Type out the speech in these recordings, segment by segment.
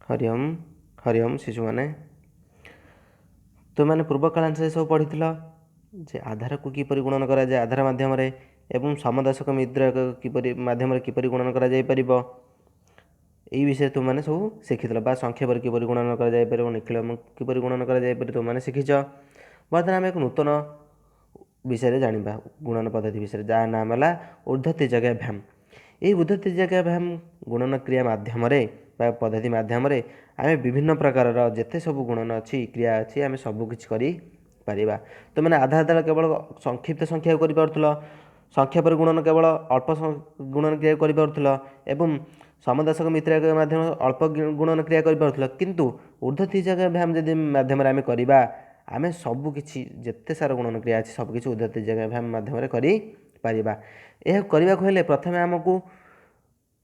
ହରିଓମ୍ ହରିଓମ୍ ଶିଶୁମାନେ, ତୁମେମାନେ ପୂର୍ବ କାଳାଂଶରେ ସବୁ ପଢ଼ିଥିଲ ଯେ ଆଧାରକୁ କିପରି ଗୁଣନ କରାଯାଏ ଆଧାର ମାଧ୍ୟମରେ ଏବଂ ସମଦଶକ ମିତ୍ର କିପରି ମାଧ୍ୟମରେ କିପରି ଗୁଣନ କରାଯାଇପାରିବ, ଏଇ ବିଷୟରେ ତୁମେମାନେ ସବୁ ଶିଖିଥିଲ। ବା ସଂକ୍ଷେପରେ କିପରି ଗୁଣନ କରାଯାଇପାରିବ, ନିଖିଳ କିପରି ଗୁଣନ କରାଯାଇପାରିବ ତୁମେମାନେ ଶିଖିଛ। ବର୍ତ୍ତମାନ ଆମେ ଏକ ନୂତନ ବିଷୟରେ ଜାଣିବା, ଗୁଣନ ପଦ୍ଧତି ବିଷୟରେ, ଯାହା ନାମ ହେଲା ଉର୍ଦ୍ଧ୍ୱ ତ୍ରିଯଜ୍ଞାଭ୍ୟାମ। ଏହି ଉର୍ଦ୍ଧ୍ୱ ତ୍ରିଯଜ୍ଞାଭ୍ୟାମ ଗୁଣନ କ୍ରିୟା ମାଧ୍ୟମରେ ବା ପଦ୍ଧତି ମାଧ୍ୟମରେ ଆମେ ବିଭିନ୍ନ ପ୍ରକାରର ଯେତେ ସବୁ ଗୁଣନ ଅଛି, କ୍ରିୟା ଅଛି, ଆମେ ସବୁ କିଛି କରିପାରିବା। ତୁମେମାନେ ଆଧାର ଦ୍ୱାରା କେବଳ ସଂକ୍ଷିପ୍ତ ସଂଖ୍ୟାକୁ କରିପାରୁଥିଲ, ସଂକ୍ଷେପରେ ଗୁଣନ କେବଳ ଅଳ୍ପ ଗୁଣନ କ୍ରିୟା କରିପାରୁଥିଲ ଏବଂ ସମଦଶକ ମିତ୍ର ମାଧ୍ୟମରେ ଅଳ୍ପ ଗୁଣନ କ୍ରିୟା କରିପାରୁଥିଲ। କିନ୍ତୁ ଉର୍ଦ୍ଧ୍ୱ ତ୍ରିଯଜ୍ଞାଭ୍ୟାମ ଯଦି ମାଧ୍ୟମରେ ଆମେ କରିବା, ଆମେ ସବୁକିଛି ଯେତେ ସାରା ଗୁଣନ କ୍ରିୟା ଅଛି ସବୁକିଛି ଉର୍ଦ୍ଧ୍ୱ ତ୍ରିଯଜ୍ଞାଭ୍ୟାମ ମାଧ୍ୟମରେ କରିପାରିବା। ଏହାକୁ କରିବାକୁ ହେଲେ ପ୍ରଥମେ ଆମକୁ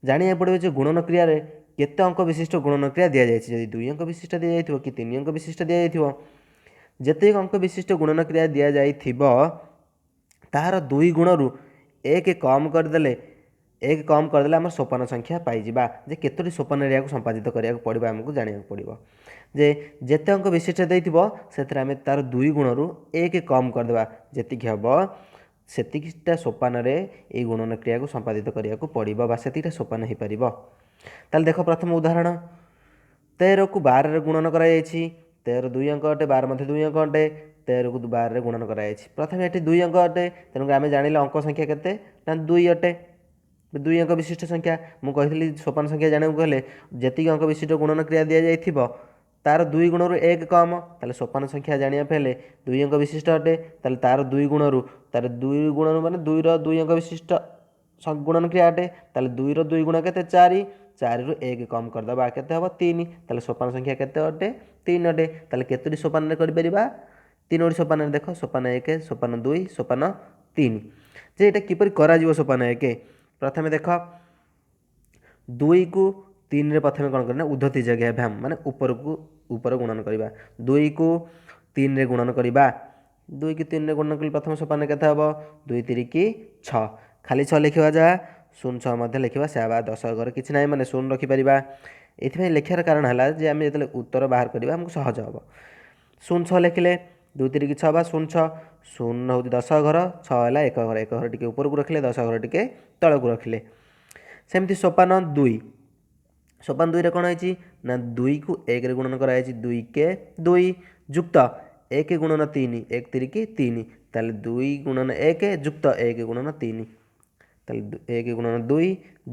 ଜାଣିବାକୁ ପଡ଼ିବ ଯେ ଗୁଣନ କ୍ରିୟାରେ କେତେ ଅଙ୍କ ବିଶିଷ୍ଟ ଗୁଣନ କ୍ରିୟା ଦିଆଯାଇଛି। ଯଦି 2 ଅଙ୍କ ବିଶିଷ୍ଟ ଦିଆଯାଇଥିବ କି 3 ଅଙ୍କ ବିଶିଷ୍ଟ ଦିଆଯାଇଥିବ, ଯେତିକି ଅଙ୍କ ବିଶିଷ୍ଟ ଗୁଣନ କ୍ରିୟା ଦିଆଯାଇଥିବ ତାହାର 2 ଗୁଣରୁ 1 କମ୍ କରିଦେଲେ, 1 କମ୍ କରିଦେଲେ ଆମର ସୋପାନ ସଂଖ୍ୟା ପାଇଯିବା। ଯେ କେତୋଟି ସୋପାନରେ ଏହାକୁ ସମ୍ପାଦିତ କରିବାକୁ ପଡ଼ିବ ଆମକୁ ଜାଣିବାକୁ ପଡ଼ିବ। ଯେ ଯେତେ ଅଙ୍କ ବିଶିଷ୍ଟ ଦେଇଥିବ ସେଥିରେ ଆମେ ତାର 2 ଗୁଣରୁ 1 କମ୍ କରିଦେବା, ଯେତିକି ହେବ ସେତିକିଟା ସୋପାନରେ ଏଇ ଗୁଣନ କ୍ରିୟାକୁ ସମ୍ପାଦିତ କରିବାକୁ ପଡ଼ିବ ବା ସେତିକିଟା ସୋପାନ ହେଇପାରିବ। ତାହେଲେ ଦେଖ ପ୍ରଥମ ଉଦାହରଣ, 13କୁ 12ରେ ଗୁଣନ କରାଯାଇଛି। 13 2 ଅଙ୍କ ଅଟେ, 12 ମଧ୍ୟ 2 ଅଙ୍କ ଅଟେ। 13କୁ 12ରେ ଗୁଣନ କରାଯାଇଛି। ପ୍ରଥମେ ଏଠି 2 ଅଙ୍କ ଅଟେ, ତେଣୁ ଆମେ ଜାଣିଲେ ଅଙ୍କ ସଂଖ୍ୟା କେତେ ନା 2 ଅଟେ, 2 ଅଙ୍କ ବିଶିଷ୍ଟ ସଂଖ୍ୟା। ମୁଁ କହିଥିଲି ସୋପାନ ସଂଖ୍ୟା ଜାଣିବାକୁ ହେଲେ ଯେତିକି ଅଙ୍କ ବିଶିଷ୍ଟ ଗୁଣନ କ୍ରିୟା ଦିଆଯାଇଥିବ ତାର 2 ଗୁଣରୁ 1 କମ୍। ତାହେଲେ ସୋପାନ ସଂଖ୍ୟା ଜାଣିବା ପାଇଁ ହେଲେ 2 ଅଙ୍କ ବିଶିଷ୍ଟ ଅଟେ, ତାହେଲେ ତାର 2 ଗୁଣରୁ, ତାର 2 ଗୁଣରୁ ମାନେ 2ର 2 ଅଙ୍କ ବିଶିଷ୍ଟ ଗୁଣନ କ୍ରିୟା ଅଟେ। ତାହେଲେ 2ର 2 ଗୁଣ କେତେ? 4। 4ରୁ 1 କମ୍ କରିଦେବା କେତେ ହେବ? 3। ତାହେଲେ ସୋପାନ ସଂଖ୍ୟା କେତେ ଅଟେ? 3 ଅଟେ। ତାହେଲେ କେତୋଟି ସୋପାନରେ କରିପାରିବା? 3ଟି ସୋପାନରେ। ଦେଖ ସୋପାନ 1, ସୋପାନ 2, ସୋପାନ 3। ଯେ ଏଇଟା କିପରି କରାଯିବ ସୋପାନ 1? ପ୍ରଥମେ ଦେଖ 2କୁ 3ରେ ପ୍ରଥମେ କ'ଣ କରିବା? ଉର୍ଦ୍ଧ୍ୱ ତ୍ରିଯଜ୍ଞାଭ୍ୟାମ ମାନେ ଉପରକୁ ଉପର ଗୁଣନ କରିବା। 2କୁ 3ରେ ଗୁଣନ କରିବା। 2କୁ 3ରେ ଗୁଣନ କଲେ ପ୍ରଥମ ସୋପାନ କେତେ ହେବ? 2 ତିରିକି 6, ଖାଲି 6 ଲେଖିବା ଯାହା, 0 6 ମଧ୍ୟ ଲେଖିବା ସେୟା, ବା ଦଶ ଘରେ କିଛି ନାହିଁ ମାନେ 0 ରଖିପାରିବା। ଏଥିପାଇଁ ଲେଖିବାର କାରଣ ହେଲା ଯେ ଆମେ ଯେତେବେଳେ ଉତ୍ତର ବାହାର କରିବା ଆମକୁ ସହଜ ହେବ। 0 6 ଲେଖିଲେ 2 ତିରିକି 6 ବା 0 6, 0 ହେଉଛି 10 ଘର, 6 ହେଲା 1 ଘର, 1 ଘର ଟିକେ ଉପରକୁ ରଖିଲେ, 10 ଘର ଟିକେ ତଳକୁ ରଖିଲେ। ସେମିତି ସୋପାନ 2, ସୋପାନ 2ରେ କ'ଣ ହେଇଛି ନା 2କୁ 1ରେ ଗୁଣନ କରାଯାଇଛି, 2 କେ 2 ଯୁକ୍ତ 1 ଗୁଣନ 3, 1 ତିରିକି 3। ତାହେଲେ 2 ଗୁଣନ 1 ଯୁକ୍ତ 1 ଗୁଣନ 3, ତାହେଲେ 1 ଗୁଣନ 2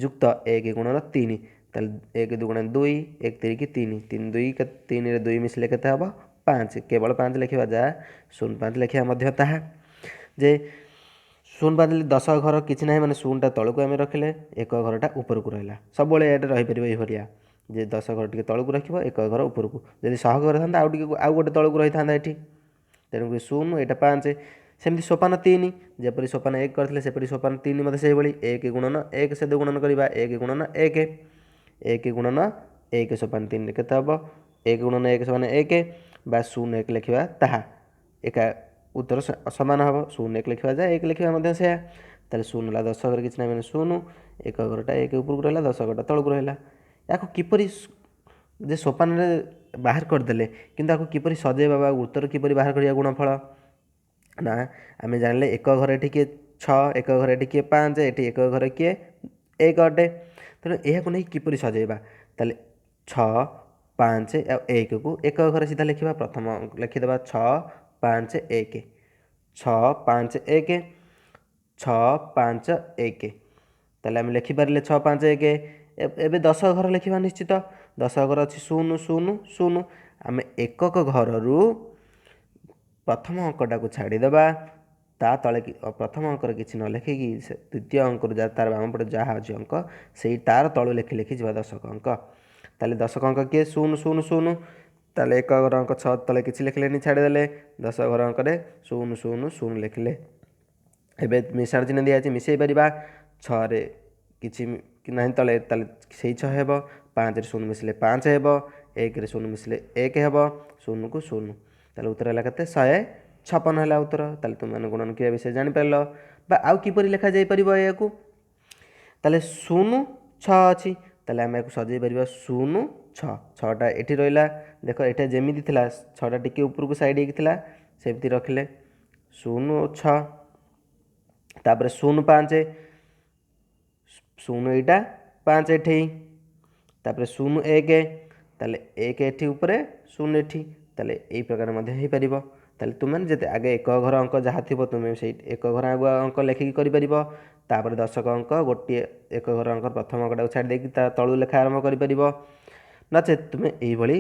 ଯୁକ୍ତ 1 ଗୁଣନ 3, ତାହେଲେ 1 2 ଗୁଣ 2, 1 ତିରିକି 3, 3 2 3ରେ 2 ମିଶିଲେ କେତେ ହେବ? 5। କେବଳ 5 ଲେଖିବା ଯାହା, 0 5 ଲେଖିବା ମଧ୍ୟ ତାହା। ଯେ 0 5 10 ଘର କିଛି ନାହିଁ ମାନେ 0ଟା ତଳକୁ ଆମେ ରଖିଲେ, 1 ଘରଟା ଉପରକୁ ରହିଲା। ସବୁବେଳେ ଏଇଟା ରହିପାରିବ ଏଇଭଳିଆ ଯେ 10 ଘର ଟିକେ ତଳକୁ ରଖିବ, 1 ଘର ଉପରକୁ। ଯଦି 100 ଘର ଥାନ୍ତା ଆଉ ଟିକେ ଆଉ ଗୋଟେ ତଳକୁ ରହିଥାନ୍ତା ଏଠି। ତେଣୁକରି 0 ଏଇଟା 5। ସେମିତି ସୋପାନ 3, ଯେପରି ସୋପାନ 1 କରିଥିଲେ ସେପରି ସୋପାନ 3 ମଧ୍ୟ ସେଇଭଳି 1 ଗୁଣନ 1 ସହିତ ଗୁଣନ କରିବା, 1 ଗୁଣନ 1, 1 ଗୁଣନ 1 ସୋପାନ 3ରେ କେତେ ହେବ? 1 ଗୁଣନ 1 ସମାନ 1 ବା 0 1 ଲେଖିବା ତାହା ଏକା ଉତ୍ତର ସମାନ ହେବ। 0 1 ଲେଖିବା ଯାଏ 1 ଲେଖିବା ମଧ୍ୟ ସେୟା। ତାହେଲେ 0 ହେଲା 10 ଘରେ କିଛି ନାହିଁ ମାନେ 0, 1 ଘରଟା 1 ଉପରକୁ ରହିଲା, 10 ଘରଟା ତଳକୁ ରହିଲା। ଏହାକୁ କିପରି ଯେ ସୋପାନରେ ବାହାର କରିଦେଲେ, କିନ୍ତୁ ଆକୁ କିପରି ସଜେଇବା ବା ଉତ୍ତର କିପରି ବାହାର କରିବା ଗୁଣଫଳ ନା ଆମେ ଜାଣିଲେ 1 ଘରେ ଏଠି କିଏ 6, 1 ଘରେ ଏଠି କିଏ 5, ଏଠି 1 ଘରେ କିଏ 1 ଅଟେ। ତେଣୁ ଏହାକୁ ନେଇ କିପରି ସଜେଇବା? ତାହେଲେ 6 5 ଆଉ 1କୁ 1 ଘରେ ସିଧା ଲେଖିବା। ପ୍ରଥମ ଲେଖିଦେବା 6 5 1, 6 5 1, 6 5 1। ତାହେଲେ ଆମେ ଲେଖିପାରିଲେ 6 5 1। ଏବେ 10 ଘର ଲେଖିବା ନିଶ୍ଚିତ। 10 ଘର ଅଛି 0 0 0। ଆମେ ଏକକ ଘରରୁ ପ୍ରଥମ ଅଙ୍କଟାକୁ ଛାଡ଼ିଦେବା, ତା ତଳେ ପ୍ରଥମ ଅଙ୍କରେ କିଛି ନ ଲେଖିକି ସେ ଦ୍ୱିତୀୟ ଅଙ୍କରୁ ଯାହା ତାର ବାମ ପଟେ ଯାହା ଅଛି ଅଙ୍କ ସେଇ ତାର ତଳୁ ଲେଖି ଲେଖି ଯିବା ଦଶକ ଅଙ୍କ। ତାହେଲେ ଦଶକ ଅଙ୍କ କିଏ? 0 0 0। ତାହେଲେ ଏକ ଘର ଅଙ୍କ 6 ତଳେ କିଛି ଲେଖିଲେନି, ଛାଡ଼ିଦେଲେ। 10 ଘର ଅଙ୍କରେ 0 0 0 ଲେଖିଲେ। ଏବେ ମିଶାଣ ଚିହ୍ନ ଦିଆଯାଇଛି, ମିଶାଇ ପାରିବା। 6ରେ କିଛି ନାହିଁ ତଳେ, ତାହେଲେ ସେଇ 6 ହେବ। 5ରେ 0 ମିଶିଲେ 5 ହେବ, 1ରେ 0 ମିଶିଲେ 1 ହେବ, 0କୁ 0। ତାହେଲେ ଉତ୍ତର ହେଲା କେତେ? 156 ହେଲା ଉତ୍ତର। ତାହେଲେ ତୁମେମାନେ ଗୁଣନ କ୍ରିୟା ବିଷୟରେ ଜାଣିପାରିଲ। ବା ଆଉ କିପରି ଲେଖାଯାଇପାରିବ ଏହାକୁ? ତାହେଲେ 0 6 ଅଛି, ତାହେଲେ ଆମେ ଏହାକୁ ସଜେଇ ପାରିବା 0 6, 6ଟା ଏଠି ରହିଲା। ଦେଖ ଏଇଟା ଯେମିତି ଥିଲା 6ଟା ଟିକେ ଉପରକୁ ସାଇଡ଼୍ ହେଇକି ଥିଲା ସେମିତି ରଖିଲେ, 0 6। ତାପରେ 0 5, 0 ଏଇଟା 5 ଏଠି, ତାପରେ 0 1, ତାହେଲେ 1 ଏଠି ଉପରେ 0 ଏଠି, ତାହେଲେ ଏଇ ପ୍ରକାର ମଧ୍ୟ ହେଇପାରିବ। ତାହେଲେ ତୁମେ ଯେତେ ଆଗେ ଏକ ଘର ଅଙ୍କ ଯାହା ଥିବ ତୁମେ ସେଇ ଏକ ଘର ଆଗୁଆ ଅଙ୍କ ଲେଖିକି କରିପାରିବ। ତାପରେ ଦଶକ ଅଙ୍କ ଗୋଟିଏ ଏକ ଘର ଅଙ୍କ ପ୍ରଥମ ଅଙ୍କଟାକୁ ଛାଡ଼ି ଦେଇକି ତା ତଳୁ ଲେଖା ଆରମ୍ଭ କରିପାରିବ। ନଚେତ୍ ତୁମେ ଏଇଭଳି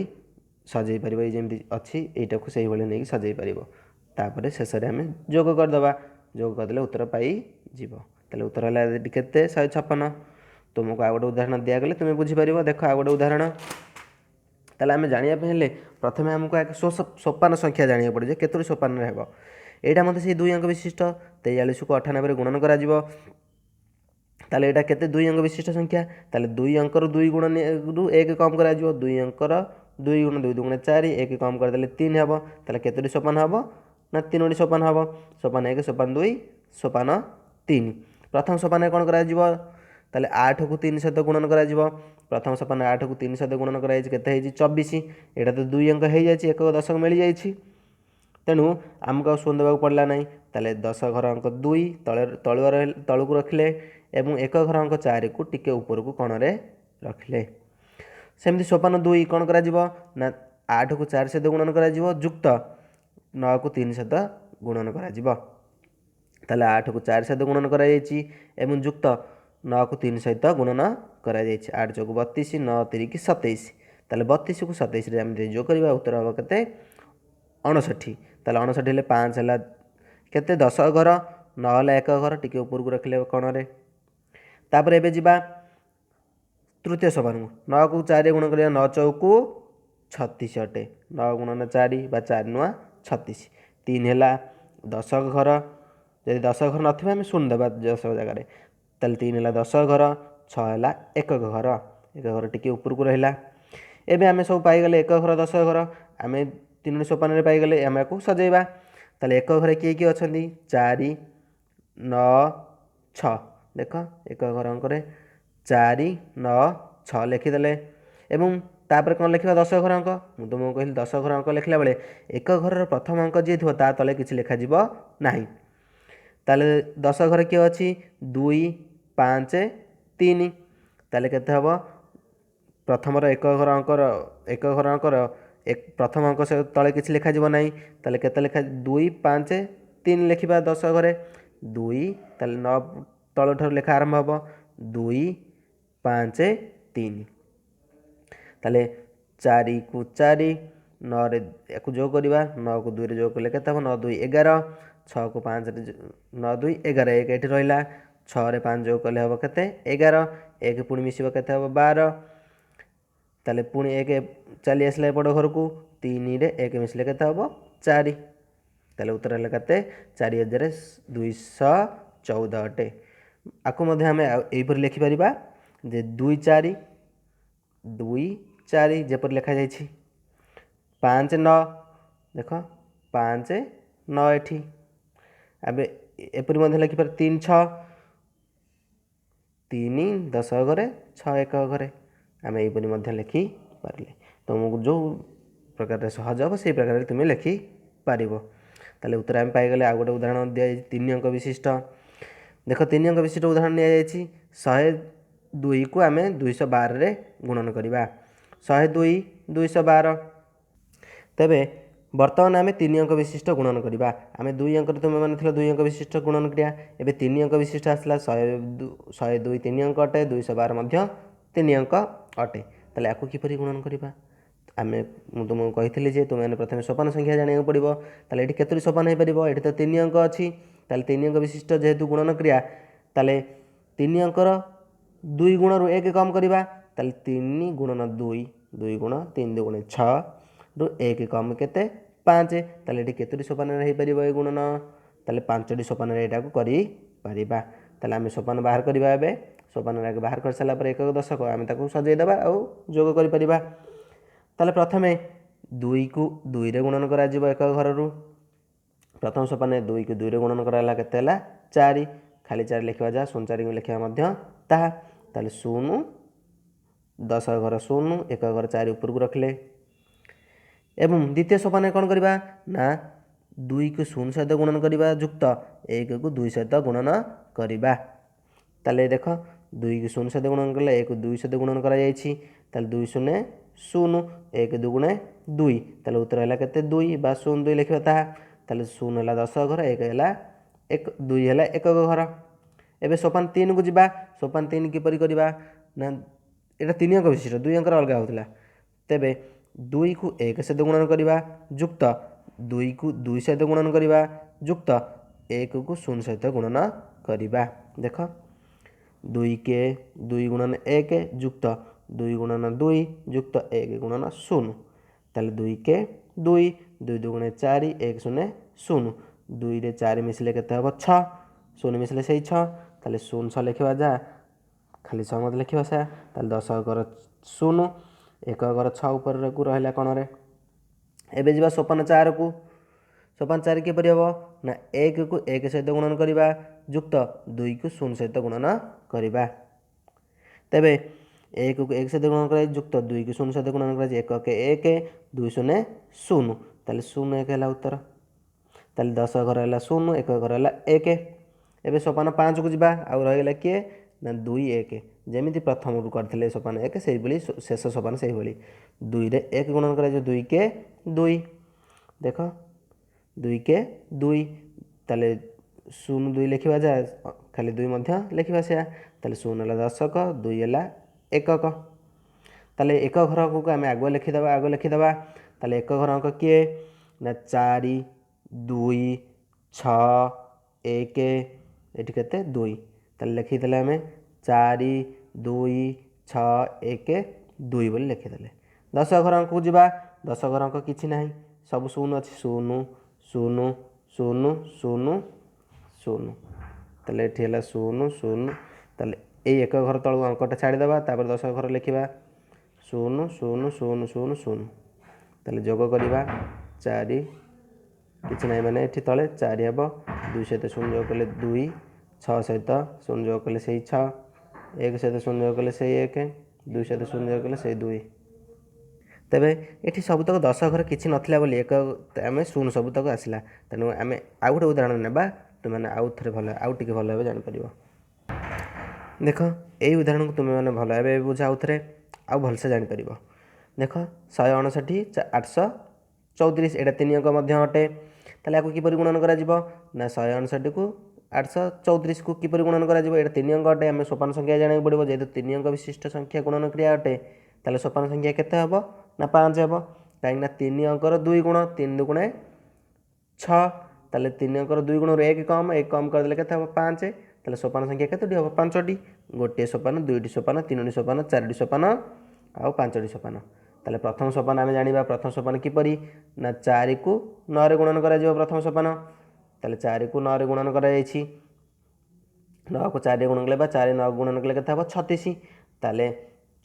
ସଜେଇ ପାରିବ, ଏଇ ଯେମିତି ଅଛି ଏଇଟାକୁ ସେଇଭଳି ନେଇକି ସଜେଇ ପାରିବ। ତାପରେ ଶେଷରେ ଆମେ ଯୋଗ କରିଦେବା, ଯୋଗ କରିଦେଲେ ଉତ୍ତର ପାଇଯିବ। ତାହେଲେ ଉତ୍ତର ହେଲା ଏଠି କେତେ? 156। ତୁମକୁ ଆଉ ଗୋଟେ ଉଦାହରଣ ଦିଆଗଲେ ତୁମେ ବୁଝିପାରିବ। ଦେଖ ଆଉ ଗୋଟେ ଉଦାହରଣ। ତାହେଲେ ଆମେ ଜାଣିବା ପାଇଁ ହେଲେ ପ୍ରଥମେ ଆମକୁ ଆଗେ ସୋପାନ ସଂଖ୍ୟା ଜାଣିବାକୁ ପଡ଼ିବ ଯେ କେତୋଟି ସୋପାନରେ ହେବ। ଏଇଟା ମଧ୍ୟ ସେଇ 2 ଅଙ୍କ ବିଶିଷ୍ଟ, 43କୁ 98ରେ ଗୁଣନ କରାଯିବ। ତାହେଲେ ଏଇଟା କେତେ? 2 ଅଙ୍କ ବିଶିଷ୍ଟ ସଂଖ୍ୟା। ତାହେଲେ 2 ଅଙ୍କରୁ 2 ଗୁଣ ରୁ 1 କମ୍ କରାଯିବ। 2 ଅଙ୍କର 2 ଗୁଣ 2 ଦୁଗୁଣେ 4, 1 କମ୍ କରିଦେଲେ 3 ହେବ। ତାହେଲେ କେତୋଟି ସୋପାନ ହେବ ନା 3ଟି ସୋପାନ ହେବ। ସୋପାନ 1, ସୋପାନ 2, ସୋପାନ 3। ପ୍ରଥମ ସୋପାନରେ କ'ଣ କରାଯିବ? ତାହେଲେ 8କୁ 3 ସହିତ ଗୁଣନ କରାଯିବ। ପ୍ରଥମ ସୋପାନ 8କୁ 3 ସହିତ ଗୁଣନ କରାଯାଇଛି, କେତେ ହେଇଛି? 24। ଏଇଟା ତ 2 ଅଙ୍କ ହେଇଯାଇଛି, ଏକ ଦଶକ ମିଳିଯାଇଛି, ତେଣୁ ଆମକୁ ଆଉ ଶୂନ ଦେବାକୁ ପଡ଼ିଲା ନାହିଁ। ତାହେଲେ 10 ଘର ଅଙ୍କ 2 ତଳେ ତଳୁଆ ତଳକୁ ରଖିଲେ ଏବଂ ଏକ ଘର ଅଙ୍କ 4କୁ ଟିକେ ଉପରକୁ କୋଣରେ ରଖିଲେ। ସେମିତି ସୋପାନ 2 କ'ଣ କରାଯିବ ନା 8କୁ 4 ସହିତ ଗୁଣନ କରାଯିବ, ଯୁକ୍ତ 9କୁ 3 ସହିତ ଗୁଣନ କରାଯିବ। ତାହେଲେ 8କୁ 4 ସହିତ ଗୁଣନ କରାଯାଇଛି ଏବଂ ଯୁକ୍ତ 9କୁ 3 ସହିତ ଗୁଣନ କରାଯାଇଛି। 8 ଚଉକୁ 32, 9 ତିରିକି 27। ତାହେଲେ 32କୁ 27ରେ ଆମେ ଯଦି ଯୋଗ କରିବା ଉତ୍ତର ହେବ କେତେ? 59। ତାହେଲେ 59 ହେଲେ 5 ହେଲା କେତେ? 10 ଘର, 9 ହେଲା ଏକ ଘର, ଟିକେ ଉପରକୁ ରଖିଲେ କୋଣରେ। ତାପରେ ଏବେ ଯିବା ତୃତୀୟ ସୋପାନକୁ। 9କୁ 4 ଗୁଣ କରିବା, 9 ଚଉକୁ 36 ଅଟେ। 9 ଗୁଣନ 4 ବା 4 ନୂଆ 36। 3 ହେଲା 10 ଘର, ଯଦି 10 ଘର ନଥିବ ଆମେ ଶୂନ ଦେବା 10 ଜାଗାରେ। ତାହେଲେ 3 ହେଲା 10 ଘର, 6 ହେଲା ଏକକ ଘର, ଏକ ଘର ଟିକେ ଉପରକୁ ରହିଲା। ଏବେ ଆମେ ସବୁ ପାଇଗଲେ ଏକ ଘର 10 ଘର, ଆମେ 3ଟି ସୋପାନରେ ପାଇଗଲେ, ଆମେ ଆକୁ ସଜେଇବା। ତାହେଲେ ଏକ ଘରେ କିଏ କିଏ ଅଛନ୍ତି? 4 9 6। ଦେଖ ଏକ ଘର ଅଙ୍କରେ 4 9 6 ଲେଖିଦେଲେ ଏବଂ ତାପରେ କ'ଣ ଲେଖିବା? 10 ଘର ଅଙ୍କ। ମୁଁ ତୁମକୁ କହିଲି 10 ଘର ଅଙ୍କ ଲେଖିଲା ବେଳେ ଏକ ଘରର ପ୍ରଥମ ଅଙ୍କ ଯିଏ ଥିବ ତା ତଳେ କିଛି ଲେଖାଯିବ ନାହିଁ। ତାହେଲେ 10 ଘରେ କିଏ ଅଛି? 2 5 3। ତାହେଲେ କେତେ ହେବ? ପ୍ରଥମର ଏକ ଘର ଅଙ୍କର ଏକ ଘର ଅଙ୍କର ପ୍ରଥମ ଅଙ୍କ ତଳେ କିଛି ଲେଖାଯିବ ନାହିଁ। ତାହେଲେ କେତେ ଲେଖା? 2 5 3 ଲେଖିବା 10 ଘରେ 2। ତାହେଲେ 9 ତଳଠାରୁ ଲେଖା ଆରମ୍ଭ ହେବ, 2 5 3। ତାହେଲେ 4କୁ 4, 9ରେ ୟାକୁ ଯୋଗ କରିବା, 9କୁ 2ରେ ଯୋଗ କଲେ କେତେ ହେବ? 9 2 11, 6କୁ 5ରେ 9 2 11, 1 ଏଠି ରହିଲା, 6ରେ 5 ଯୋଗ କଲେ ହେବ କେତେ? 11, 1 ପୁଣି ମିଶିବ କେତେ ହେବ? 12। ତାହେଲେ ପୁଣି 1 ଚାଲି ଆସିଲା ଏପଟ ଘରକୁ, 3ରେ 1 ମିଶିଲେ କେତେ ହେବ? 4। ତାହେଲେ ଉତ୍ତର ହେଲା କେତେ? 4214 ଅଟେ। ଆକୁ ମଧ୍ୟ ଆମେ ଏହିପରି ଲେଖିପାରିବା ଯେ 2 4 2 4 ଯେପରି ଲେଖାଯାଇଛି, 5 9, ଦେଖ 5 9 ଏଠି। ଏବେ ଏପରି ମଧ୍ୟ ଲେଖିପାରିବା 3 6, 3 10 ଘରେ 6 ଏକ ଘରେ, ଆମେ ଏହିପରି ମଧ୍ୟ ଲେଖିପାରିଲେ। ତୁମକୁ ଯେଉଁ ପ୍ରକାରରେ ସହଜ ହେବ ସେଇ ପ୍ରକାରରେ ତୁମେ ଲେଖିପାରିବ। ତାହେଲେ ଉତ୍ତର ଆମେ ପାଇଗଲେ। ଆଉ ଗୋଟେ ଉଦାହରଣ ଦିଆଯାଇଛି 3 ଅଙ୍କ ବିଶିଷ୍ଟ। ଦେଖ 3 ଅଙ୍କ ବିଶିଷ୍ଟ ଉଦାହରଣ ନିଆଯାଇଛି। 102କୁ ଆମେ 212ରେ ଗୁଣନ କରିବା। 102 212। ତେବେ ବର୍ତ୍ତମାନ ଆମେ 3 ଅଙ୍କ ବିଶିଷ୍ଟ ଗୁଣନ କରିବା। ଆମେ 2 ଅଙ୍କରେ ତୁମେମାନେ ଥିଲ 2 ଅଙ୍କ ବିଶିଷ୍ଟ ଗୁଣନ କ୍ରିୟା, ଏବେ 3 ଅଙ୍କ ବିଶିଷ୍ଟ ଆସିଲା। 102 3 ଅଙ୍କ ଅଟେ, 212 ମଧ୍ୟ 3 ଅଙ୍କ ଅଟେ। ତାହେଲେ ଆକୁ କିପରି ଗୁଣନ କରିବା? ଆମେ ମୁଁ ତୁମକୁ କହିଥିଲି ଯେ ତୁମେମାନେ ପ୍ରଥମେ ସୋପାନ ସଂଖ୍ୟା ଜାଣିବାକୁ ପଡ଼ିବ। ତାହେଲେ ଏଠି କେତୋଟି ସୋପାନ ହେଇପାରିବ? ଏଠି ତ 3 ଅଙ୍କ ଅଛି। ତାହେଲେ 3 ଅଙ୍କ ବିଶିଷ୍ଟ ଯେହେତୁ ଗୁଣନ କ୍ରିୟା, ତାହେଲେ 3 ଅଙ୍କର 2 ଗୁଣରୁ 1 କମ୍ କରିବା। ତାହେଲେ 3 ଗୁଣନ 2, 2 ଗୁଣ 3 ଦୁଗୁଣେ 6 ରୁ 1 କମ୍ କେତେ? 5। ତାହେଲେ ଏଠି କେତୋଟି ସୋପାନରେ ହେଇପାରିବ ଏ ଗୁଣନ? ତାହେଲେ 5ଟି ସୋପାନରେ ଏଇଟାକୁ କରିପାରିବା। ତାହେଲେ ଆମେ ସୋପାନ ବାହାର କରିବା। ଏବେ ସୋପାନରେ ଆଗେ ବାହାର କରିସାରିଲା ପରେ ଏକକ ଦଶକ ଆମେ ତାକୁ ସଜେଇଦେବା ଆଉ ଯୋଗ କରିପାରିବା। ତାହେଲେ ପ୍ରଥମେ 2କୁ 2ରେ ଗୁଣନ କରାଯିବ ଏକ ଘରରୁ। ପ୍ରଥମ ସୋପାନରେ 2କୁ 2ରେ ଗୁଣନ କରାଗଲା, କେତେ ହେଲା? 4। ଖାଲି 4 ଲେଖିବା ଯାହା, 0 4କୁ ଲେଖିବା ମଧ୍ୟ ତାହା। ତାହେଲେ 0 ଦଶ ଘର ଶୂନ, ଏକ ଘର ଚାରି ଉପରକୁ ରଖିଲେ। ଏବଂ ଦ୍ୱିତୀୟ ସୋପାନରେ କ'ଣ କରିବା ନା ଦୁଇକୁ ଶୂନ ସହିତ ଗୁଣନ କରିବା, ଯୁକ୍ତ ଏକକୁ ଦୁଇ ସହିତ ଗୁଣନ କରିବା। ତାହେଲେ ଦେଖ, ଦୁଇକୁ ଶୂନ ସହିତ ଗୁଣନ କଲେ, ଏକ ଦୁଇ ସହିତ ଗୁଣନ କରାଯାଇଛି। ତାହେଲେ ଦୁଇ ଶୂନ ଶୂନ, ଏକ ଦୁଗୁଣେ ଦୁଇ। ତାହେଲେ ଉତ୍ତର ହେଲା କେତେ? ଦୁଇ ବା ଶୂନ ଦୁଇ ଲେଖିବା ତାହା। ତାହେଲେ ଶୂନ ହେଲା ଦଶ ଘର, ଏକ ହେଲା ଏକ, ଦୁଇ ହେଲା ଏକକ ଘର। ଏବେ ସୋପାନ ତିନିକୁ ଯିବା। ସୋପାନ ତିନି କିପରି କରିବା ନା ଏଇଟା ତିନି ଅଙ୍କ ବିଶିଷ୍ଟ, ଦୁଇ ଅଙ୍କର ଅଲଗା ହେଉଥିଲା। ତେବେ ଦୁଇକୁ ଏକ ସହିତ ଗୁଣନ କରିବା, ଯୁକ୍ତ ଦୁଇକୁ ଦୁଇ ସହିତ ଗୁଣନ କରିବା, ଯୁକ୍ତ ଏକକୁ ଶୂନ ସହିତ ଗୁଣନ କରିବା। ଦେଖ, ଦୁଇ କେ ଦୁଇ ଗୁଣନ ଏକ, ଯୁକ୍ତ ଦୁଇ ଗୁଣନ ଦୁଇ, ଯୁକ୍ତ ଏକ ଗୁଣନ ଶୂନ। ତାହେଲେ ଦୁଇ କେ ଦୁଇ, ଦୁଇ ଦୁଗୁଣେ ଚାରି, ଏକ ଶୂନ ଶୂନ। ଦୁଇରେ ଚାରି ମିଶିଲେ କେତେ ହେବ? ଛଅ। ଶୂନ ମିଶିଲେ ସେଇ ଛଅ। ତାହେଲେ ଶୂନ ଛଅ ଲେଖିବା ଯାହା, ଖାଲି ଛଅ ମଧ୍ୟ ଲେଖିବା ସେୟା। ତାହେଲେ ଦଶ ଘର ଶୂନ, ଏକ ଘର ଛଅ ଉପରକୁ ରହିଲା କଣରେ। ଏବେ ଯିବା ସୋପାନ ଚାରକୁ। ସୋପାନ ଚାରି କିପରି ହେବ ନା ଏକକୁ ଏକ ସହିତ ଗୁଣନ କରିବା, ଯୁକ୍ତ ଦୁଇକୁ ଶୂନ ସହିତ ଗୁଣନ କରିବା। ତେବେ ଏକକୁ ଏକ ସହିତ ଗୁଣନ କରାଯାଇ, ଯୁକ୍ତ ଦୁଇକୁ ଶୂନ ସହିତ ଗୁଣନ କରାଯାଇ, ଏକ ଏକ ଏକ, ଦୁଇ ଶୂନ ଶୂନ। ତାହେଲେ ଶୂନ ଏକ ହେଲା ଉତ୍ତର। ତାହେଲେ ଦଶ ଘର ହେଲା ଶୂନ, ଏକ ଘର ହେଲା ଏକ। ଏବେ ସୋପାନ ପାଞ୍ଚକୁ ଯିବା। ଆଉ ରହିଗଲା କିଏ ନା ଦୁଇ ଏକ। ଯେମିତି ପ୍ରଥମରୁ କରିଥିଲେ ସୋପାନ ଏକ, ସେଇଭଳି ଶେଷ ସୋପାନ ସେଇଭଳି ଦୁଇରେ ଏକ ଗୁଣନ କରାଯିବ, ଦୁଇ କେ ଦୁଇ। ଦେଖ, ଦୁଇ କେ ଦୁଇ। ତାହେଲେ ଶୂନ ଦୁଇ ଲେଖିବା ଯାହା, ଖାଲି ଦୁଇ ମଧ୍ୟ ଲେଖିବା ସେୟା। ତାହେଲେ ଶୂନ ହେଲା ଦଶକ, ଦୁଇ ହେଲା ଏକକ। ତାହେଲେ ଏକ ଘର ଅଙ୍କକୁ ଆମେ ଆଗୁଆ ଲେଖିଦେବା, ଆଗ ଲେଖିଦେବା। ତାହେଲେ ଏକ ଘର ଅଙ୍କ କିଏ ନା ଚାରି, ଦୁଇ, ଛଅ, ଏକ, ଏଠି କେତେ? ଦୁଇ। ତାହେଲେ ଲେଖିଦେଲେ ଆମେ ଚାରି, ଦୁଇ, ଛଅ, ଏକ, ଦୁଇ ବୋଲି ଲେଖିଦେଲେ। ଦଶ ଘର ଅଙ୍କକୁ ଯିବା। ଦଶ ଘର ଅଙ୍କ କିଛି ନାହିଁ, ସବୁ ଶୂନ ଅଛି। ଶୂନ ଶୂନ ଶୂନ ଶୂନ ଶୂନ। ତାହେଲେ ଏଠି ହେଲା ଶୂନ ଶୂନ। ତାହେଲେ ଏଇ ଏକ ଘର ତଳକୁ ଅଙ୍କଟା ଛାଡ଼ିଦେବା, ତାପରେ ଦଶ ଘର ଲେଖିବା, ଶୂନ ଶୂନ ଶୂନ ଶୂନ ଶୂନ। ତାହେଲେ ଯୋଗ କରିବା, ଚାରି କିଛି ନାହିଁ, ମାନେ ଏଠି ତଳେ ଚାରି ହେବ। ଦୁଇ ସହିତ ଶୂନ ଯୋଗ କଲେ ଦୁଇ, ଛଅ ସହିତ ଶୂନ ଯୋଗ କଲେ ସେଇ ଛଅ, ଏକ ସହିତ ଶୂନ ଯୋଗ କଲେ ସେଇ ଏକ, ଦୁଇ ସହିତ ଶୂନ ଯୋଗ କଲେ ସେଇ ଦୁଇ। ତେବେ ଏଠି ସବୁତକ ଦଶ ଘର କିଛି ନଥିଲା ବୋଲି ଏକ ଆମେ ଶୂନ ସବୁତକ ଆସିଲା। ତେଣୁ ଆମେ ଆଉ ଗୋଟେ ଉଦାହରଣ ନେବା, ତୁମେମାନେ ଆଉ ଥରେ ଭଲ, ଆଉ ଟିକେ ଭଲ ଭାବେ ଜାଣିପାରିବ। ଦେଖ, ଏଇ ଉଦାହରଣକୁ ତୁମେମାନେ ଭଲ ଭାବେ ବୁଝ, ଆଉ ଥରେ ଆଉ ଭଲସେ ଜାଣିପାରିବ। ଦେଖ, 159 834, ଏଇଟା ତିନି ଅଙ୍କ ମଧ୍ୟ ଅଟେ। ତାହେଲେ ଆକୁ କିପରି ଗୁଣନ କରାଯିବ ନା 159କୁ 834କୁ କିପରି ଗୁଣନ କରାଯିବ? ଏଇଟା ତିନି ଅଙ୍କ ଅଟେ, ଆମେ ସୋପାନ ସଂଖ୍ୟା ଜାଣିବାକୁ ପଡ଼ିବ। ଯେହେତୁ ତିନି ଅଙ୍କ ବିଶିଷ୍ଟ ସଂଖ୍ୟା ଗୁଣନ କ୍ରିୟା ଅଟେ, ତାହେଲେ ସୋପାନ ସଂଖ୍ୟା କେତେ ହେବ ନା ପାଞ୍ଚ ହେବ। କାହିଁକିନା ତିନି ଅଙ୍କର ଦୁଇ ଗୁଣ, ତିନି ଦୁଗୁଣେ ଛଅ। ତାହେଲେ ତିନି ଅଙ୍କର ଦୁଇ ଗୁଣରୁ ଏକ କମ୍, ଏକ କମ୍ କରିଦେଲେ କେତେ ହେବ? ପାଞ୍ଚ। ତାହେଲେ ସୋପାନ ସଂଖ୍ୟା କେତୋଟି ହେବ? ପାଞ୍ଚଟି। ଗୋଟିଏ ସୋପାନ, ଦୁଇଟି ସୋପାନ, ତିନୋଟି ସୋପାନ, ଚାରୋଟି ସୋପାନ ଆଉ ପାଞ୍ଚଟି ସୋପାନ। ତାହେଲେ ପ୍ରଥମ ସୋପାନ ଆମେ ଜାଣିବା। ପ୍ରଥମ ସୋପାନ କିପରି ନା ଚାରିକୁ ନଅରେ ଗୁଣନ କରାଯିବ ପ୍ରଥମ ସୋପାନ। ତାହେଲେ ଚାରିକୁ ନଅରେ ଗୁଣନ କରାଯାଇଛି। ନଅକୁ ଚାରି ଗୁଣନ କଲେ ବା ଚାରି ନଅ ଗୁଣନ କଲେ କେତେ ହେବ? 36। ତାହେଲେ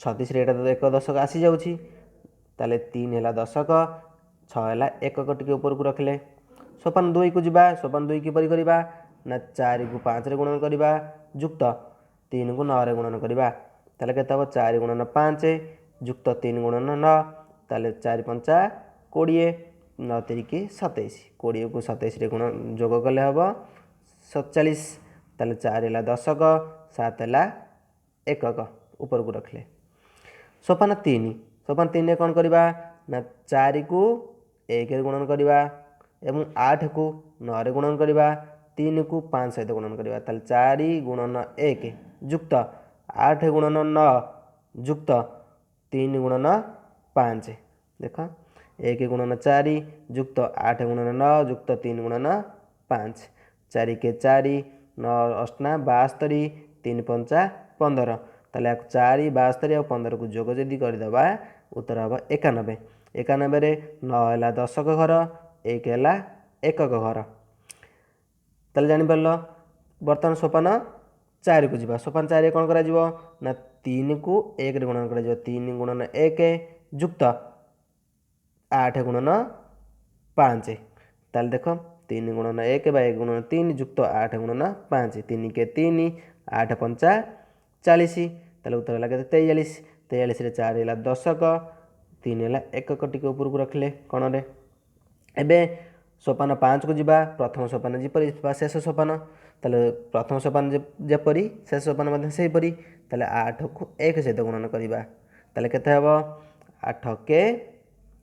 36ରେ ଏଇଟା ତ ଏକ ଦଶକ ଆସିଯାଉଛି। ତାହେଲେ ତିନି ହେଲା ଦଶକ, ଛଅ ହେଲା ଏକକ, ଟିକେ ଉପରକୁ ରଖିଲେ। ସୋପାନ ଦୁଇକୁ ଯିବା। ସୋପାନ ଦୁଇ କିପରି କରିବା ନା ଚାରିକୁ ପାଞ୍ଚରେ ଗୁଣନ କରିବା, ଯୁକ୍ତ ତିନିକୁ ନଅରେ ଗୁଣନ କରିବା। ତାହେଲେ କେତେ ହେବ? ଚାରି ଗୁଣନ ପାଞ୍ଚ, ଯୁକ୍ତ ତିନି ଗୁଣନ ନଅ। ତାହେଲେ ଚାରି ପଞ୍ଚା 20, ନଅ ତିରିକି 27। 20କୁ 27ରେ ଗୁଣ ଯୋଗ କଲେ ହେବ 47। ତାହେଲେ ଚାରି ହେଲା ଦଶକ, ସାତ ହେଲା ଏକକ, ଉପରକୁ ରଖିଲେ। ସୋପାନ ତିନି। ସୋପାନ ତିନିରେ କ'ଣ କରିବା ନା ଚାରିକୁ ଏକରେ ଗୁଣନ କରିବା ଏବଂ ଆଠକୁ ନଅରେ ଗୁଣନ କରିବା, ତିନିକୁ ପାଞ୍ଚ ସହିତ ଗୁଣନ କରିବା। ତାହେଲେ ଚାରି ଗୁଣନ ଏକ, ଯୁକ୍ତ ଆଠ ଗୁଣନ ନଅ, ଯୁକ୍ତ ତିନି ଗୁଣନ ପାଞ୍ଚ। ଦେଖ, ଏକ ଗୁଣନ ଚାରି, ଯୁକ୍ତ ଆଠ ଗୁଣନ ନଅ, ଯୁକ୍ତ ତିନି ଗୁଣନ ପାଞ୍ଚ। ଚାରି କେ ଚାରି, ନଅ ଅଷ୍ଟନା 72, ତିନି ପଞ୍ଚା 15। ତାହେଲେ ଆକୁ ଚାରି, 72 ଆଉ 15କୁ ଯୋଗ ଯଦି କରିଦେବା, ଉତ୍ତର ହେବ 91। 91ରେ ନଅ ହେଲା ଦଶକ ଘର, ଏକ ହେଲା ଏକକ ଘର। ତାହେଲେ ଜାଣିପାରିଲ। ବର୍ତ୍ତମାନ ସୋପାନ ଚାରିକୁ ଯିବା। ସୋପାନ ଚାରିରେ କ'ଣ କରାଯିବ ନା ତିନିକୁ ଏକରେ ଗୁଣନ କରାଯିବ। ତିନି ଗୁଣନ ଏକ, ଯୁକ୍ତ ଆଠ ଗୁଣନ ପାଞ୍ଚ। ତାହେଲେ ଦେଖ, ତିନି ଗୁଣନ ଏକ ବା ଏକ ଗୁଣନ ତିନି, ଯୁକ୍ତ ଆଠ ଗୁଣନ ପାଞ୍ଚ। ତିନି କେ ତିନି, ଆଠ ପଞ୍ଚା 40। ତାହେଲେ ଉତ୍ତର ହେଲା କେତେ? 43। 43ରେ 4 ହେଲା ଦଶକ, 3 ହେଲା ଏକକ, ଟିକେ ଉପରକୁ ରଖିଲେ କଣରେ। ଏବେ ସୋପାନ 5କୁ ଯିବା। ପ୍ରଥମ ସୋପାନ ଯେପରି ବା ଶେଷ ସୋପାନ, ତାହେଲେ ପ୍ରଥମ ସୋପାନ ଯେପରି ଶେଷ ସୋପାନ ମଧ୍ୟ ସେହିପରି। ତାହେଲେ 8କୁ 1 ସହିତ ଗୁଣନ କରିବା, ତାହେଲେ କେତେ ହେବ? 8 କେ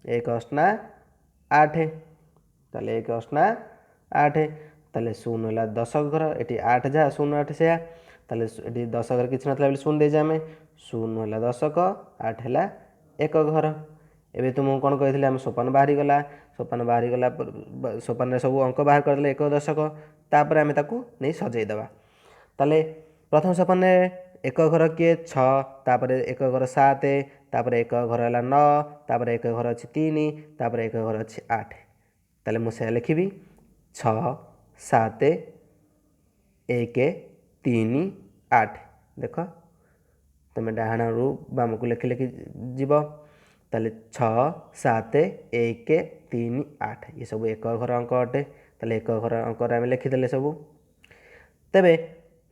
1 ଅଷ୍ଟନା 8। ତାହେଲେ 1 ଅଷ୍ଟନା 8। ତାହେଲେ 0 ହେଲା ଦଶକ ଘର, ଏଠି 8 ଯାହା 0 8 ସେୟା। ତାହେଲେ ଏଠି ଦଶକ ଘର କିଛି ନଥିଲା ବୋଲି 0 ଦେଇଛେ ଆମେ। 0 ହେଲା ଦଶକ, 8 ହେଲା ଏକକ ଘର। ଏବେ ତୁମକୁ କ'ଣ କହିଥିଲି? ଆମେ ସୋପାନ ବାହାରିଗଲା, ସୋପାନ ବାହାରିଗଲା, ସୋପାନରେ ସବୁ ଅଙ୍କ ବାହାର କରିଦେଲେ ଏକ ଦଶକ, ତାପରେ ଆମେ ତାକୁ ନେଇ ସଜେଇଦେବା। ତାହେଲେ ପ୍ରଥମ ସୋପାନରେ ଏକ ଘର କିଏ? 6, ତାପରେ ଏକ ଘର 7, ତାପରେ ଏକ ଘର ହେଲା 9, ତାପରେ ଏକ ଘର ଅଛି 3, ତାପରେ ଏକ ଘର ଅଛି 8। ତାହେଲେ ମୁଁ ସେୟା ଲେଖିବି, 6 7 1 3 8। ଦେଖ, ତୁମେ ଡାହାଣରୁ ବାମକୁ ଲେଖି ଲେଖି ଯିବ। ତାହେଲେ 6 7 1 3 8 ଏସବୁ ଏକ ଘର ଅଙ୍କ ଅଟେ। ତାହେଲେ ଏକ ଘର ଅଙ୍କରେ ଆମେ ଲେଖିଦେଲେ ସବୁ। ତେବେ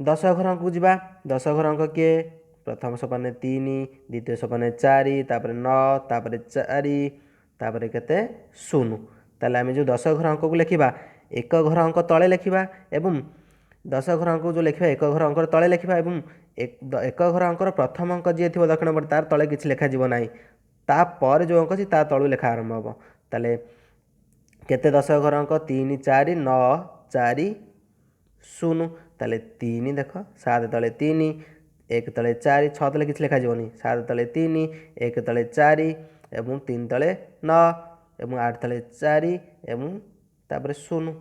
ଦଶ ଘର ଅଙ୍କକୁ ଯିବା। ଦଶ ଘର ଅଙ୍କ କିଏ? ପ୍ରଥମ ସୋପାନରେ 3, ଦ୍ୱିତୀୟ ସୋପାନରେ 4, ତାପରେ 9, ତାପରେ 4, ତାପରେ କେତେ? 0। ତାହେଲେ ଆମେ ଯେଉଁ ଦଶ ଘର ଅଙ୍କକୁ ଲେଖିବା, ଏକ ଘର ଅଙ୍କ ତଳେ ଲେଖିବା, ଏବଂ ଦଶ ଘର ଅଙ୍କକୁ ଯେଉଁ ଲେଖିବା ଏକ ଘର ଅଙ୍କର ତଳେ ଲେଖିବା, ଏବଂ ଏକ ଘର ଅଙ୍କର ପ୍ରଥମ ଅଙ୍କ ଯିଏ ଥିବ ଦକ୍ଷିଣ ପଟେ ତାର ତଳେ କିଛି ଲେଖାଯିବ ନାହିଁ, ତାପରେ ଯେଉଁ ଅଙ୍କ ଅଛି ତା ତଳୁ ଲେଖା ଆରମ୍ଭ ହେବ। ତାହେଲେ କେତେ ଦଶ ଘର ଅଙ୍କ? 3 4 9 4 0। ତାହେଲେ 3 ଦେଖ, 7 ତଳେ 3, 1 ତଳେ 4, 6 ତଳେ କିଛି ଲେଖାଯିବନି। 7 ତଳେ 3, 1 ତଳେ 4 ଏବଂ 3 ତଳେ 9 ଏବଂ 8 ତଳେ 4 ଏବଂ ତାପରେ 0।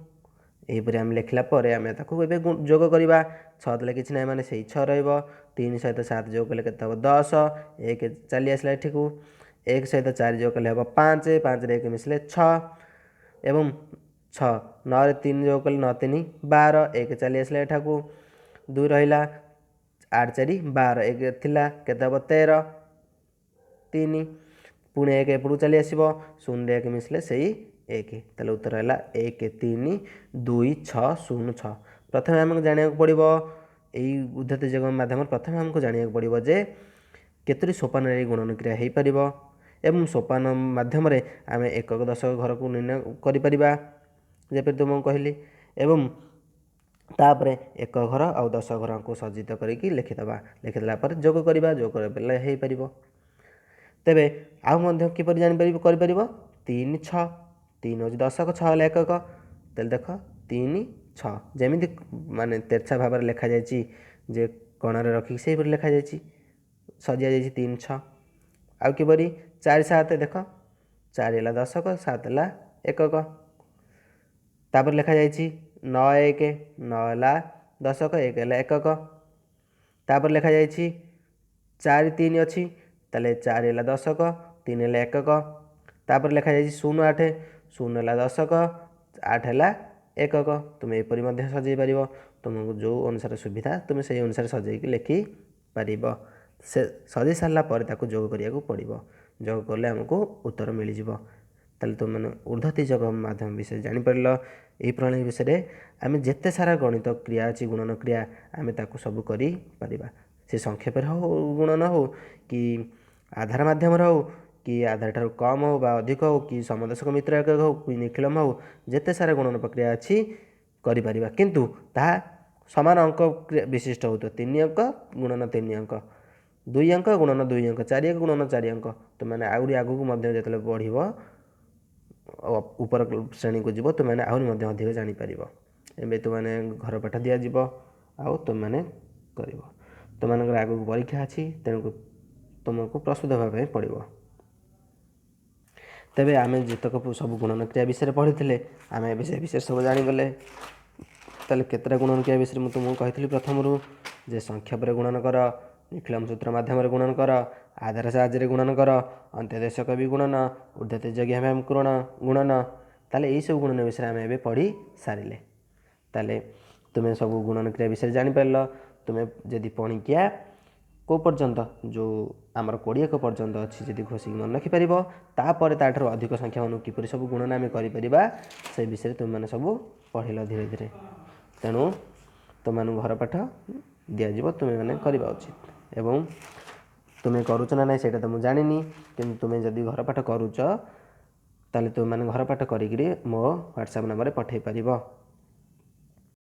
ଏହିପରି ଆମେ ଲେଖିଲା ପରେ ଆମେ ତାକୁ ଏବେ ଯୋଗ କରିବା। 6 ତଳେ କିଛି ନାହିଁ ମାନେ ସେଇ 6 ରହିବ। 3 ସହିତ 7 ଯୋଗ କଲେ କେତେ ହେବ? 10। 1 ଚାଲି ଆସିଲା ଏଠିକୁ। 1 ସହିତ 4 ଯୋଗ କଲେ ହେବ 5, 5ରେ 1 ମିଶିଲେ 6, ଏବଂ 6 9ରେ 3 ଯୋଗ କଲେ 9 3 12, 1 ଚାଲି ଆସିଲା ଏଠାକୁ, 2 ରହିଲା। 8 4 12, 1 ଥିଲା, କେତେ ହେବ? 13, 3, ପୁଣି 1 ଏପଟକୁ ଚାଲି ଆସିବ, 0ରେ 1 ମିଶିଲେ ସେଇ 1। ତାହେଲେ ଉତ୍ତର ହେଲା 1 3 2 6 0 6। ପ୍ରଥମେ ଆମକୁ ଜାଣିବାକୁ ପଡ଼ିବ, ଏଇ ଉଦ୍ଧତି ଯୋଗ ମାଧ୍ୟମରେ ପ୍ରଥମେ ଆମକୁ ଜାଣିବାକୁ ପଡ଼ିବ ଯେ କେତୋଟି ସୋପାନରେ ଏହି ଗୁଣନ କ୍ରିୟା ହୋଇପାରିବ, ଏବଂ ସୋପାନ ମାଧ୍ୟମରେ ଆମେ ଏକକ ଦଶକ ଘରକୁ ନିର୍ଣ୍ଣୟ କରିପାରିବା, ଯେପରି ତୁମକୁ କହିଲି, ଏବଂ ତାପରେ ଏକ ଘର ଆଉ ଦଶ ଘରକୁ ସଜ୍ଜିତ କରିକି ଲେଖିଦେବା। ଲେଖିଦେଲା ପରେ ଯୋଗ କରିବା, ଯୋଗ କଲେ ହେଇପାରିବ। ତେବେ ଆଉ ମଧ୍ୟ କିପରି ଜାଣିପାରିବ କରିପାରିବ? 3 6, 3 ହେଉଛି ଦଶକ, 6 ହେଲା ଏକକ। ତାହେଲେ ଦେଖ 3 6 ଯେମିତି ମାନେ ତେର୍ଛା ଭାବରେ ଲେଖାଯାଇଛି, ଯେ କଣରେ ରଖିକି ସେହିପରି ଲେଖାଯାଇଛି, ସଜାଯାଇଛି 3 6। ଆଉ କିପରି? 4 7, ଦେଖ 4 ହେଲା ଦଶକ, 7 ହେଲା ଏକକ। ତାପରେ ଲେଖାଯାଇଛି 9 1, 9 ହେଲା ଦଶକ, 1 ହେଲା ଏକକ। ତାପରେ ଲେଖାଯାଇଛି 4 3 ଅଛି, ତାହେଲେ 4 ହେଲା ଦଶକ, 3 ହେଲା ଏକକ। ତାପରେ ଲେଖାଯାଇଛି 0 8, 0 ହେଲା ଦଶକ, 8 ହେଲା ଏକକ। ତୁମେ ଏପରି ମଧ୍ୟ ସଜେଇ ପାରିବ। ତୁମକୁ ଯେଉଁ ଅନୁସାରେ ସୁବିଧା ତୁମେ ସେଇ ଅନୁସାରେ ସଜେଇକି ଲେଖିପାରିବ। ସେ ସଜେଇ ସାରିଲା ପରେ ତାକୁ ଯୋଗ କରିବାକୁ ପଡ଼ିବ। ଯୋଗ କଲେ ଆମକୁ ଉତ୍ତର ମିଳିଯିବ। ତାହେଲେ ତୁମେମାନେ ଉର୍ଦ୍ଧ୍ୱତି ଯୋଗ ମାଧ୍ୟମ ବିଷୟରେ ଜାଣିପାରିଲ। ଏହି ପ୍ରଣାଳୀ ବିଷୟରେ ଆମେ ଯେତେ ସାରା ଗଣିତ କ୍ରିୟା ଅଛି, ଗୁଣନ କ୍ରିୟା, ଆମେ ତାକୁ ସବୁ କରିପାରିବା। ସେ ସଂକ୍ଷେପରେ ହେଉ ଗୁଣନ ହେଉ କି ଆଧାର ମାଧ୍ୟମରେ ହେଉ କି ଆଧାର ଠାରୁ କମ୍ ହେଉ ବା ଅଧିକ ହେଉ କି ସମଦଶକ ମିତ୍ର ଏକକ ହେଉ କି ନିଖିଳମ ହେଉ, ଯେତେ ସାରା ଗୁଣନ ପ୍ରକ୍ରିୟା ଅଛି କରିପାରିବା, କିନ୍ତୁ ତାହା ସମାନ ଅଙ୍କ ବିଶିଷ୍ଟ ହେଉଥିବ। 3 ଅଙ୍କ ଗୁଣନ 3 ଅଙ୍କ, 2 ଅଙ୍କ ଗୁଣନ 2 ଅଙ୍କ, 4 ଅଙ୍କ ଗୁଣନ 4 ଅଙ୍କ। ତୁମେମାନେ ଆହୁରି ଆଗକୁ ମଧ୍ୟ ଯେତେବେଳେ ବଢ଼ିବ, ଉପର ଶ୍ରେଣୀକୁ ଯିବ, ତୁମେମାନେ ଆହୁରି ମଧ୍ୟ ଅଧିକ ଜାଣିପାରିବ। ଏବେ ତୁମେମାନେ ଘର ପାଠ ଦିଆଯିବ ଆଉ ତୁମେମାନେ କରିବ। ତୁମମାନଙ୍କର ଆଗକୁ ପରୀକ୍ଷା ଅଛି, ତେଣୁ ତୁମକୁ ପ୍ରସ୍ତୁତ ହେବା ପାଇଁ ପଡ଼ିବ। ତେବେ ଆମେ ଯେତକ ସବୁ ଗୁଣନ କ୍ରିୟା ବିଷୟରେ ପଢ଼ିଥିଲେ, ଆମେ ଏବେ ସେ ବିଷୟରେ ସବୁ ଜାଣିଗଲେ। ତାହେଲେ କେତେଟା ଗୁଣନ କ୍ରିୟା ବିଷୟରେ ମୁଁ ତୁମକୁ କହିଥିଲି ପ୍ରଥମରୁ, ଯେ ସଂକ୍ଷେପରେ ଗୁଣନ କର, ନିଖିଳମ ସୂତ୍ର ମାଧ୍ୟମରେ ଗୁଣନ କର, ଆଧାର ସାହାଯ୍ୟରେ ଗୁଣନ କର, ଅନ୍ତ୍ୟଦେଶକ ବି ଗୁଣନ, ଉର୍ଦ୍ଧ୍ୱତିଯୋଗ୍ୟ ଗୁଣନ। ତାହେଲେ ଏଇସବୁ ଗୁଣନ ବିଷୟରେ ଆମେ ଏବେ ପଢ଼ି ସାରିଲେ। ତାହେଲେ ତୁମେ ସବୁ ଗୁଣନ କ୍ରିୟା ବିଷୟରେ ଜାଣିପାରିଲ। ତୁମେ ଯଦି ପଣିକିଆ କେଉଁ ପର୍ଯ୍ୟନ୍ତ, ଯେଉଁ ଆମର 20 ପର୍ଯ୍ୟନ୍ତ ଅଛି, ଯଦି ଘୋଷିକି ମନେ ରଖିପାରିବ, ତାପରେ ତା'ଠାରୁ ଅଧିକ ସଂଖ୍ୟାମାନଙ୍କୁ କିପରି ସବୁ ଗୁଣନ ଆମେ କରିପାରିବା ସେ ବିଷୟରେ ତୁମେମାନେ ସବୁ ପଢ଼ିଲ ଧୀରେ ଧୀରେ। ତେଣୁ ତୁମମାନଙ୍କୁ ଘର ପାଠ ଦିଆଯିବ, ତୁମେମାନେ କରିବା ଉଚିତ। ଏବଂ ତୁମେ କରୁଛ ନା ନାହିଁ ସେଇଟା ତ ମୁଁ ଜାଣିନି, କିନ୍ତୁ ତୁମେ ଯଦି ଘର ପାଠ କରୁଛ, ତାହେଲେ ତୁମେମାନେ ଘର ପାଠ କରିକିରି ମୋ ହ୍ୱାଟ୍ସଆପ୍ ନମ୍ବରରେ ପଠାଇ ପାରିବ।